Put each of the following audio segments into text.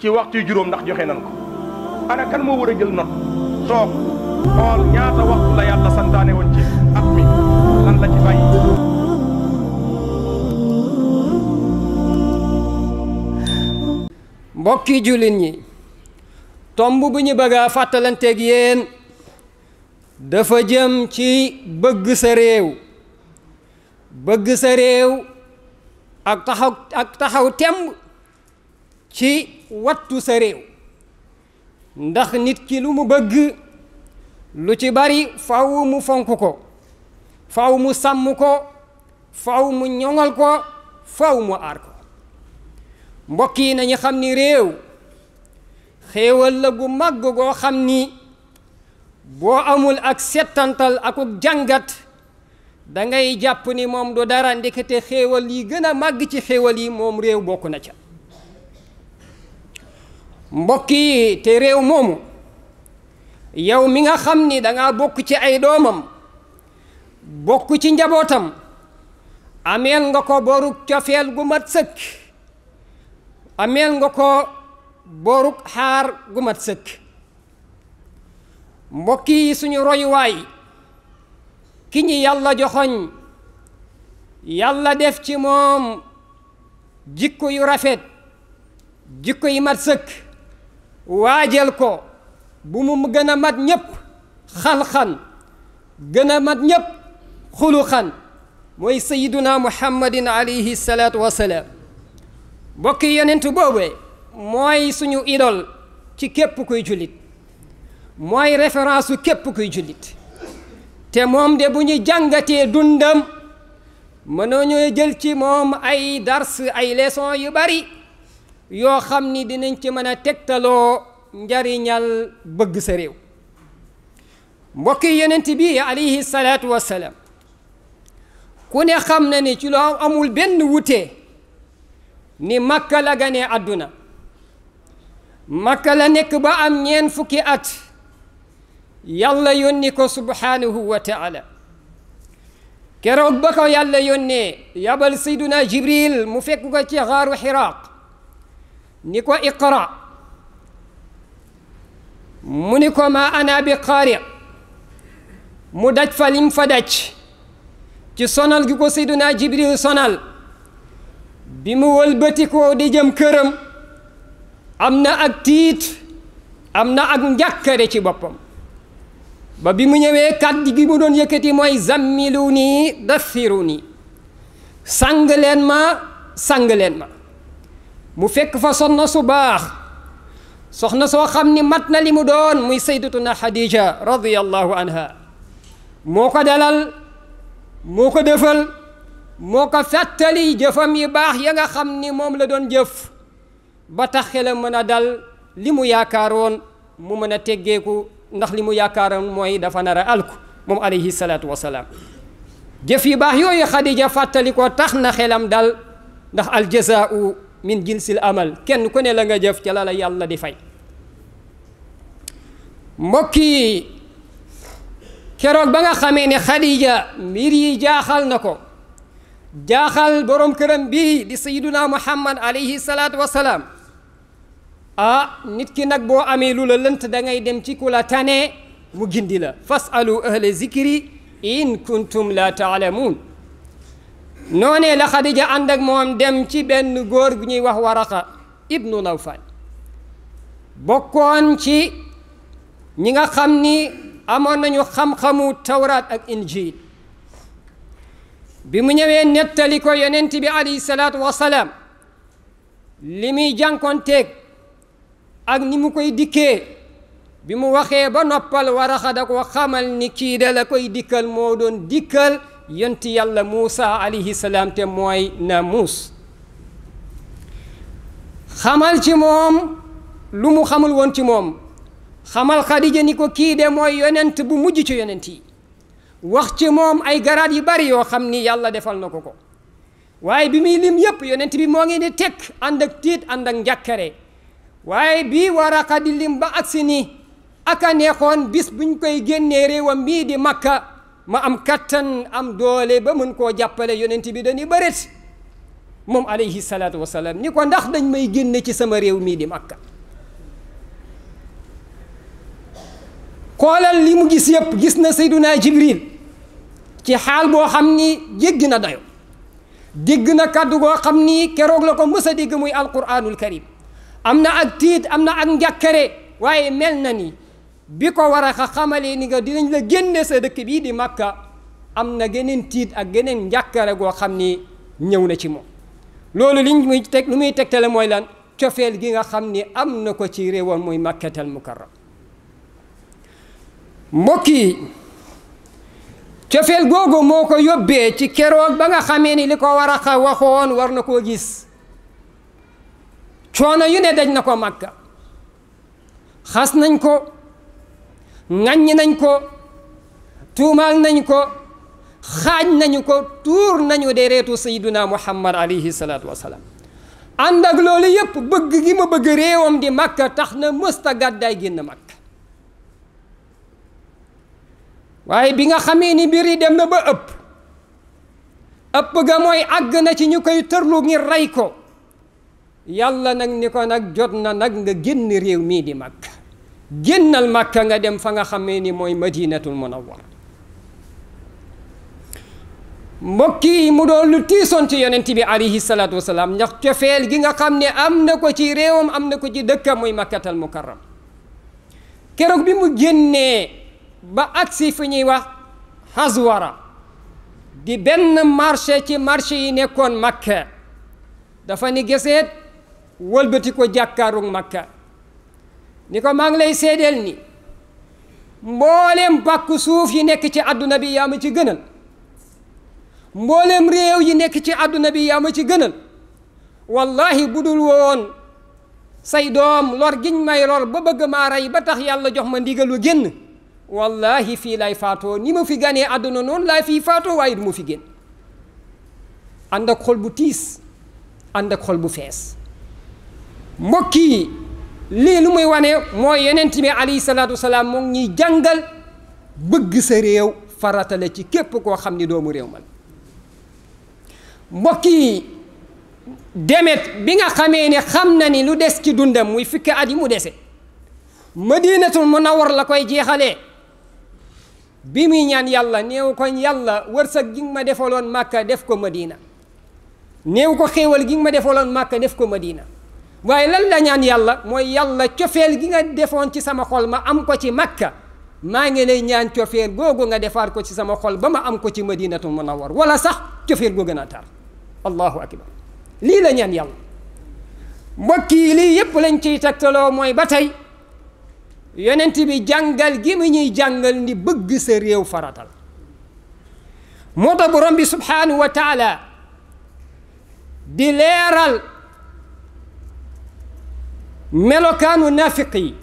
ci waxtu juróom ndax joxe nan ko ana kan moo war a jël not toog xool ñaata waxtu la yàlla santaane woon ci at mi lan la ci bàyyi. mbokki jullit ñi tomb bu ñu bëgg a fàttalanteeg yéen dafa jëm ci bëgg sa réew ak taxaw temb ci wattu sa réew ndax nit ki lu mu bëgg lu ci bari faw mu fonk ko faw mu sàmm ko faw mu ñoŋal ko faw mu aar ko mbokk yi nañu xam ni réew xéewal la gu màgg goo xam ni boo amul ak settantal akuk jàngat dangay jàpp ni moom du dara ndekete xéewal yi gën a màgg ci xéewal yi moom réew bokk na ca mbokk yi te réew moomu yow mi nga xam ni danga bokk ci ay doomam bokk ci njabootam ameel nga ko boruk cofeel gu mat sëkk ameel nga ko boruk xaar gu mat sëkk mbokk yi suñu royuwaay ki ñi yàlla joxoñ yàlla def ci moom jikko yu rafet jikko yi mat sëkk waajal ko bu mu gën a mat ñépp xalxan gën a mat ñépp xuluxan mooy sayiduna muhammadin alayhi salaatu wasalaam mbokki yonent boobee mooy suñu idole ci képp kuy jullit mooy référence su képp kuy jullit te moom de bu ñu jàngatee dundam mënoo ñoo jël ci moom ay dars ay leçon yu bari yoo xam ni dinañ ci mën a tegtaloo njariñal bëgg sa réew mbokki yonent bi alayhi salaatu wassalaam ku ne xam na ni ci loo amul benn wute ni Makka la ganee àdduna Makka la nekk ba am ñeent fukki at yàlla yónni ko subhanahu wa taala keroog ba ko yàlla yónnee yabal sayduna Jibril mu fekk ko ci xaaru Xiraaq ni ko iqra mu ni ko ma ana bi qaari mu daj fa lim fa daj ci sonal gi ko sayduna Jibril sonal bi mu wëlbati ko di jëm këram am na ak tiit am na ak njàkkare ci boppam ba bi mu ñëwee kàddu gi mu doon yëkkati mooy zammiluni dathiruni sang leen ma mu fekk fa soxna su baax soxna soo xam ni mat na li mu doon muy sayyidatuna Xadija radiyallahu anha moo ko dalal moo ko defal moo ko fàttali jëfam yi baax ya nga xam ni moom la doon jëf ba tax xelam mën a dal li mu yaakaaroon mu mën a teggeeku ndax li mu yaakaaroon mooy dafa nar a alku moom alayhi salaatu wasalaam jëf yi baax yooyu Xadija fàttali ko tax na xelam dal ndax aljazaau min jinsil amal kenn ku ne la nga jëf ca la la yàlla di fay mbokk yi keroog ba nga xamee ne Xadija mbir yi jaaxal na ko jaaxal borom këram bii di sayyiduna Muhammad alayhi salaatu wasalaam nit ki nag boo amee lu la lënt da ngay dem ci ku la tane mu gindi la fasalu ahla zikri in kuntum la taalamuun noonee la Xadija ànd ak moom dem ci benn góor gu ñuy wax Waraqa ibnu Nawfal bokkoon ci ñi nga xam ni amoon nañu xam-xamu tawraat ak injil bi mu ñëwee nettali ko yonent bi alayhi salaatu wasalaam li muy jànkoonteeg ak ni mu koy dikkee bi mu waxee ba noppal Waraqa da ko xamal ni kii de la koy dikkal moo doon dikkal yonti yàlla Muusa alayhi salaam te mooy Naamuus xamal ci moom lu mu xamul woon ci moom xamal Xadija ni ko kii de mooy yonent bu mujj ci yonent yi wax ci moom ay garaat yu bari yoo xam ni yàlla defal na ko ko waaye bi muy lim yépp yonent bi moo ngi ni tekk ànd ak tiit ànd ak njàkkare waaye bii Waraqa di lim ba agsi ni aka neexoon bis buñ koy génnee réewam bii di Makka ma am kattan am doole ba mën koo jàppale yonent bi dañuy bëreet moom alayhi salaatu wasalaam ni ko ndax dañ may génne ci sama réew mii di Makka xoolal li mu gis yëpp gis na Seyduna Jibril ci xaal boo xam ni jéggi na dayo dégg na kàddu goo xam ni keroog la ko mës a dégg muy alquranul karim am na ak tiit am na ak njàkkare waaye mel na ni bi ko war a xamalee ni nga dinañ la génne sa dëkk bii di Makka am na geneen tiit ak geneen njàkkare goo xam ni ñëw na ci moom loolu liñ muy teg lu muy tegtale mooy lan cofeel gi nga xam ni am na ko ci réewam muy Makkatal Mukarram mbokk yi cofeel googu moo ko yóbbee ci keroog ba nga xamee ni li ko war a waxoon war na koo gis coono yu ne daj na ko Makka xas nañ ko ŋaññi nañ ko tuumaal nañ ko xaaj nañu ko tuur nañu deretu sayyiduna Muhammad alayhi salaatu wasalaam ànd ak loolu yépp bëgg gi ma bëgg réewam di Makka tax na mësta gàddaay génn Makka waaye bi nga xamee ni mbir yi dem na ba ëpp ga mooy àgg na ci ñu koy tërlu ngir rey ko yàlla nag ni ko nag jot na nag nga génn réew mii di Makka génnal Makka nga dem fa nga xamee ni mooy Madinatul Munawwara mbokk yi mu doon lu tiisoon ci yonent bi alayhi salaatu wasalaam ndax cofeel gi nga xam ne am na ko ci réewam am na ko ci dëkkam muy Makkatal Mukarram keroog bi mu génnee ba agsi fi ñuy wax Hazwara di benn marché ci marché yi nekkoon Makka dafa ni geseet wëlbati ko jàkkaarug Makka ni ko maa ngi lay seedeel ni mboolem bàkku suuf yi nekk ci àdduna bi yaa ma ci gënal mboolem réew yi nekk ci àdduna bi yaa ma ci gënal wallahi budul woon say doom lor giñ may lor ba bëgg maa rey ba tax yàlla jox ma ndigalu génn wallahi fii lay faatoo ni ma fi ganee àdduna noonu laa fii faatoo waaye du ma fi génn ànd ak xol bu tiis ànd ak xol bu fees mbokk yi lii lu muy wane mooy yonent bi alayhi salaatu wasalaam moo ngi ñuy jàngal bëgg sa réew farata la ci képp koo xam ni doomu réew man mbokk yi demet bi nga xamee ne xam na ni lu des ci dundam muy fukki at yi mu dese Madinatul Munawwar la koy jeexalee bi muy ñaan yàlla néew ko yàlla wërsëg gi nga ma defaloon Makka def ko Madina néew ko xéewal gi nga ma defaloon Makka def ko Madina waaye lan la ñaan yàlla mooy yàlla cofeel gi nga defoon ci sama xol ma am ko ci Makka maa ngi lay ñaan cofeel googu nga defaat ko ci sama xol ba ma am ko ci Madinatul Munawwar wala sax cofeel googu na tar allahu akbar lii la ñaan yàlla mbokk yi lii yépp lañ ciy tegtaloo mooy ba tey yonent bi jàngal gi mu ñuy jàngal ni bëgg sa réew faratal moo tax borom bi subhanahu wa taala di leeral melokaanu naafiq yi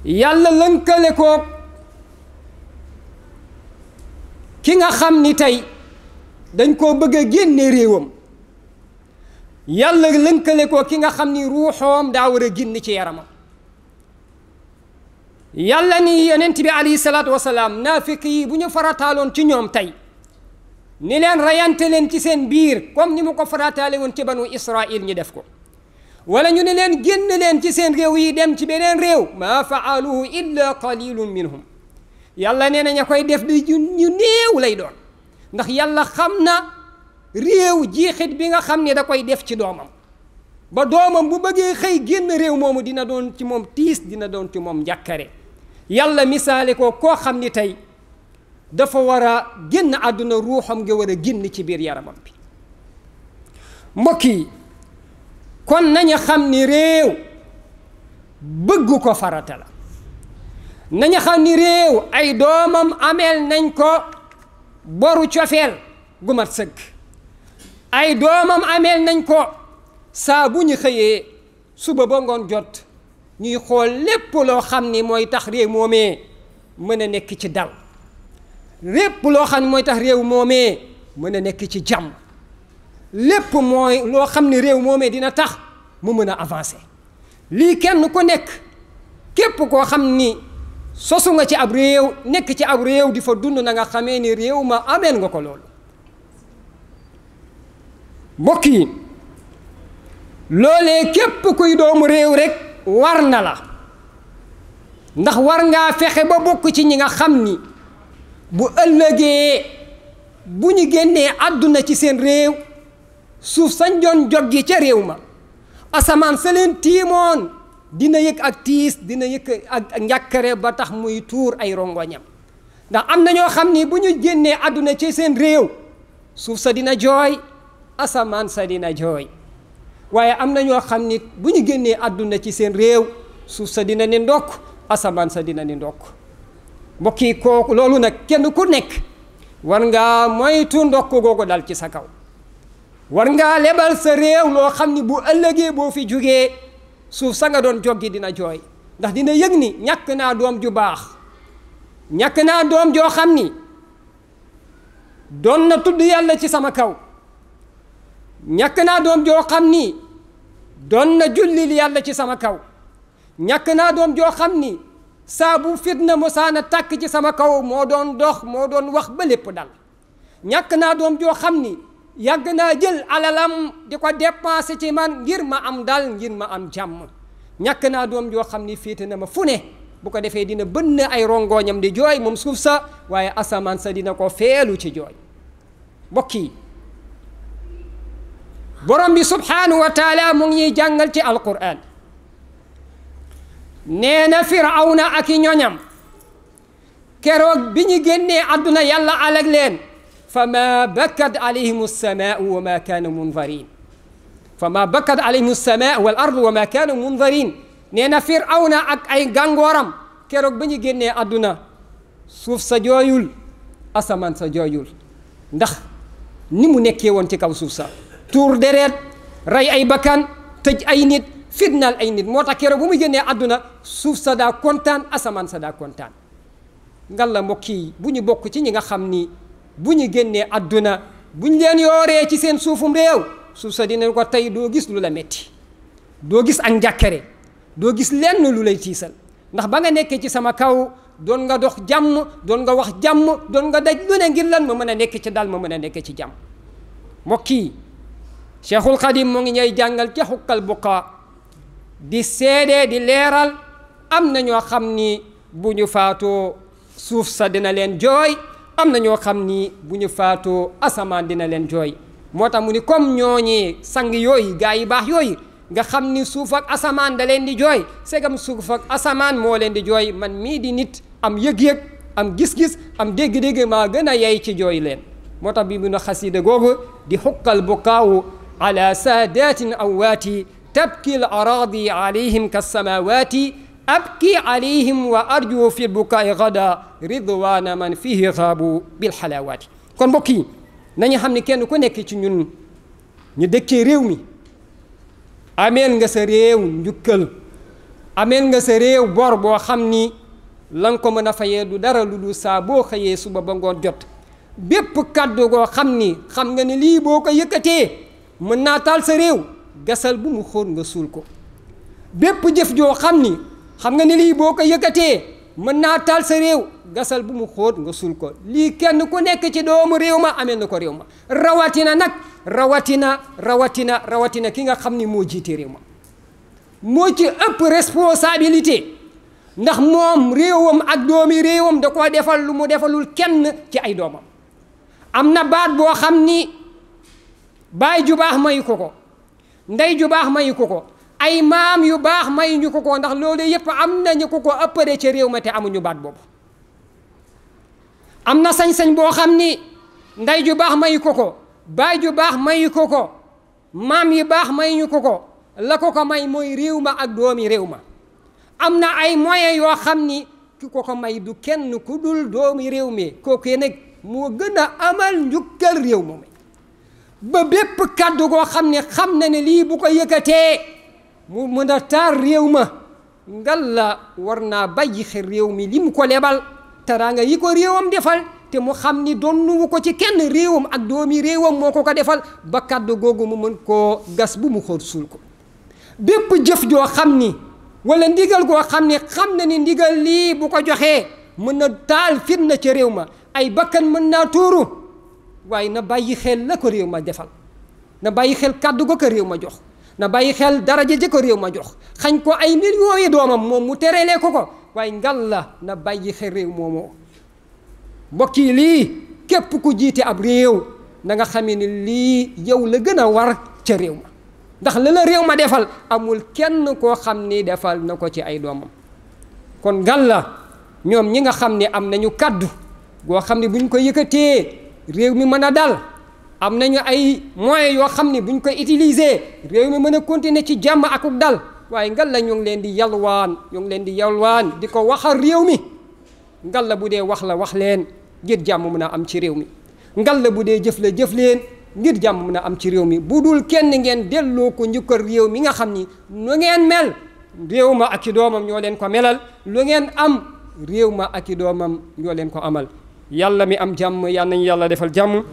yàlla lënkale ko ki nga xam ni tey dañ koo bëgg a génne réewam yàlla lënkale ko ki nga xam ni ruuxoom daa war a génn ci yaramam yàlla ni yonent bi alayhi salaatu wasalaam naafiq yi bu ñu farataaloon ci ñoom tey ni leen rayante leen ci seen biir comme ni mu ko farataale woon ci banu Israil ñu def ko wala ñu ne leen génn leen ci seen réew yi dem ci beneen réew maa faaluhu illa qalilun minhum yàlla nee na ña koy def di ñu néew lay doon ndax yàlla xam na réew jiixit bi nga xam ne da koy def ci doomam ba doomam bu bëggee xëy génn réew moomu dina doon ci moom tiis dina doon ci moom njàkkare yàlla misaale ko koo xam ni tey dafa war a génn àdduna ruuxam nga war a génn ci biir yaramam bi mbokk yi kon nañu xam ni réew bëgg ko farata la nañu xam ni réew ay doomam ameel nañ ko boru cofeel gu mat sëgg ay doomam ameel nañ ko saa bu ñu xëyee suba ba ngoon jot ñuy xool lépp loo xam ni mooy tax réew moomee mën a nekk ci dal lépp loo xam ne mooy tax réew moomee mën a nekk ci jàmm lépp mooy loo xam ne réew moomee dina tax mu mën a avancer lii kenn ku nekk képp koo xam ni sosu nga ci ab réew nekk ci ab réew di fa dund na nga xamee ni réew ma ameen nga ko loolu mbokk yi loolee képp kuy doomu réew rek war na la ndax war ngaa fexe ba bokk ci ñi nga xam ni bu ëllëgee bu ñu génnee àdduna ci seen réew suuf sañ doon joggi ca réew ma asamaan sa leen tiimoon dina yëg ak tiis dina yëg ak njàkkare ba tax muy tuur ay rongoñam ndax am na ñoo xam ni bu ñu génnee àdduna ci seen réew suuf sa dina jooy asamaan sa dina jooy waaye am na ñoo xam ni bu ñu génnee àdduna ci seen réew suuf sa dina ni ndokk asamaan sa dina ni ndokk mbokk yi kooku loolu nag kenn ku nekk war ngaa moytu ndokk googu dal ci sa kaw war ngaa lebal sa réew loo xam ni bu ëllëgee boo fi jógee suuf sa nga doon joggi dina jooy ndax dina yëg ni ñàkk naa doom ju baax ñàkk naa doom joo xam ni doon na tudd yàlla ci sama kaw ñàkk naa doom joo xam ni doon na jullil yàlla ci sama kaw ñàkk naa doom joo xam ni saa bu fitna mosaana tàkk ci sama kaw moo doon dox moo doon wax ba lépp dal ñàkk naa doom joo xam ni yàgg naa jël alalam di ko dépensé ci man ngir ma am dal ngir ma am jàmm ñàkk naa doom joo xam ni féete na ma fu ne bu ko defee dina bënn ay rongooñam di jooy moom suuf sa waaye asamaan sa dina ko feelu ci jooy mbokk yi borom bi subhanahu wa taala mu ngi ñuy jàngal ci alquran nee na firawna ak i ñoñam keroog bi ñu génnee àdduna yàlla alag leen fa ma bakkat alayhim alsamaau wa ma kaanu mundarin fa ma bakkat alayhim alsamaau wal ardu wa ma kaanu mundarin nee na firawna ak ay gàngooram keroog ba ñu génnee àdduna suuf sa jooyul asamaan sa jooyul ndax ni mu nekkee woon ci kaw suuf sa tuur deret rey ay bakkan tëj ay nit fitnaal ay nit moo tax keroog bu mu génnee àdduna suuf sa daa kontaan asamaan sa daa kontaan ngal la mbokk yi bu ñu bokk ci ñi nga xam ni bu ñu génnee àdduna bu ñu leen yooree ci seen suufum réew suuf sa dinañ ko tey doo gis lu la metti doo gis ak njàkkare doo gis lenn lu lay tiisal ndax ba nga nekkee ci sama kaw doon nga dox jàmm doon nga wax jàmm doon nga daj lu ne ngir lan ma mën a nekk ci dal ma mën a nekk ci jàmm mbokk yi Cheikhul Xadim moo ngi ñay jàngal ca xukkal buqa di seede di leeral am na ñoo xam ni bu ñu faatoo suuf sa dina leen jooy am na ñoo xam ni bu ñu faatoo asamaan dina leen jooy moo tax mu ni comme ñooñee sang yooyu gaa yi baax yooyu nga xam ni suuf ak asamaan da leen di jooy segam suuf ak asamaan moo leen di jooy man mii di nit am yëg-yëg am gis-gis am dégg-dégg maa gën a yey ci jooy leen moo tax bi mu na xasida googu di xukkal bukaawu ala saadatin awaati tabki al aradi alayhim kassamawati abki alayhim wa arju fi bukaai gada ridwana man fihi xaabu bilxalawaati kon mbokk yi nañu xam ne kenn ku nekk ci ñun ñu dëkkee réew mi ameel nga sa réew njukkal ameel nga sa réew bor boo xam ni la nga ko mën a fayee du dara lu dul saa boo xëyee suba ba ngoon jot bépp kàddu goo xam ni xam nga ni lii boo ko yëkkatee mën naa taal sa réew gasal bu mu xóot nga suul ko bépp jëf joo xam ni xam nga ni lii boo ko yëkkatee mën naa taal sa réew gasal bu mu xóot nga suul ko lii kenn ku nekk ci doomu réew ma amee na ko réew ma rawatina nag rawatina ki nga xam ni moo jiite réew ma moo ci ëpp responsabilité ndax moom réewam ak doomi réewam da koo defal lu mu defalul kenn ci ay doomam am na baat boo xam ni baay ju baax mayu ko ko ndey ju baax mayu ko ko ay maam yu baax mayuñu ko ko ndax loolu yëpp am nañu ko ko ëppale ci réew ma te amuñu baat boobu am na sañ-sañ boo xam ni ndey ju baax mayu ko ko baay ju baax mayu ko ko maam yu baax mayuñu ko ko la ko ko may mooy réew ma ak doomi réew ma am na ay moyens yoo xam ni ki ko ko may du kenn ku dul doomi réew mi kooku nag moo gën a amal njukkal réew moom ba bépp kàddu goo xam ne xam na ne lii bu ko yëkkatee mu mën a taar réew ma ngal la war naa bàyyi xel réew mi li mu ko lebal teraanga yi ko réewam defal te mu xam ni donnuwu ko ci kenn réewam ak doomi réewam moo ko ko defal ba kàddu googu mu mën koo gas bu mu xóot suul ko bépp jëf joo xam ni wala ndigal goo xam ni xam na ni ndigal lii bu ko joxee mën na taal fitna ca réew ma ay bakkan mën naa tuuru waaye na bàyyi xel la ko réew ma defal na bàyyi xel kàddu ga ko réew ma jox na bàyyi xel daraja ja ko réew ma jox xañ ko ay millions yi doomam moom mu terelee ko waaye ngal la na bàyyi xel réew moomoo mbokk yi lii képp ku jiite ab réew na nga xamee ni lii yow la gën a war ca réew ma ndax la la réew ma defal amul kenn koo xam ni defal na ko ci ay doomam kon ngal la ñoom ñi nga xam ne am nañu kaddu goo xam ne buñ ko yëkkatee réew mi mën a dal am nañu ay moyens yoo xam ne buñ ko utiliser réew mi mën a continuer ci jàmm akuk dal waaye ngal la ñu ngi leen di yalwaan di ko waxal réew mi ngal la bu dee wax la wax leen ngir jàmm mën a am ci réew mi ngal la bu dee jëf la jëf leen ngir jàmm mën a am ci réew mi bu dul kenn ngeen delloo ko njukkal réew mi nga xam ni lu ngeen mel réew ma ak i doomam ñoo leen ko melal lu ngeen am réew ma ak i doomam ñoo leen ko amal yàlla mi am jàmm yal nañu yàlla defal jàmm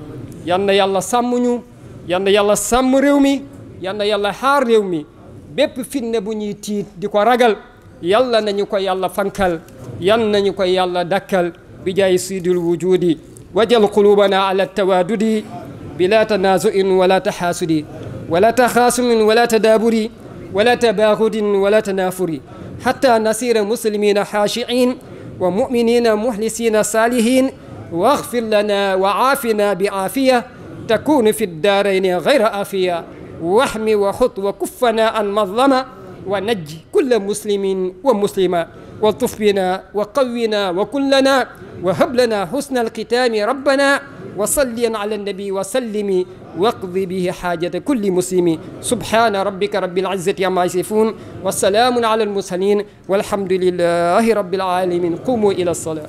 yal na yàlla sàmm ñu yal na yàlla sàmm réew mi yal na yàlla xaar réew mi bépp fitne bu ñuy tiit di ko ragal yàlla nañu ko yàlla fankal yal nañu ko yàlla dakkal bi jaay sidil wujudi wajal qulubana ala tawadudi bila tanazuin wala taxaasudi wala taxaasumin wala tadaaburi wala tabaagudin wala tanaafuri xata nasira muslimina xaashiin wa muminina muxlisina saalihin واغفر لنا وعافنا بعافية تكون في الدارين غير آفية واحمي وحط وكفنا عن مظلمة ونجي كل مسلم ومسلمة والطف بنا وقونا وكلنا وهب لنا حسن الختام ربنا وصلي على النبي وسلم واقض به حاجة كل مسلم سبحان ربك رب العزة عما يصفون والسلام على المرسلين والحمد لله رب العالمين قوموا إلى الصلاة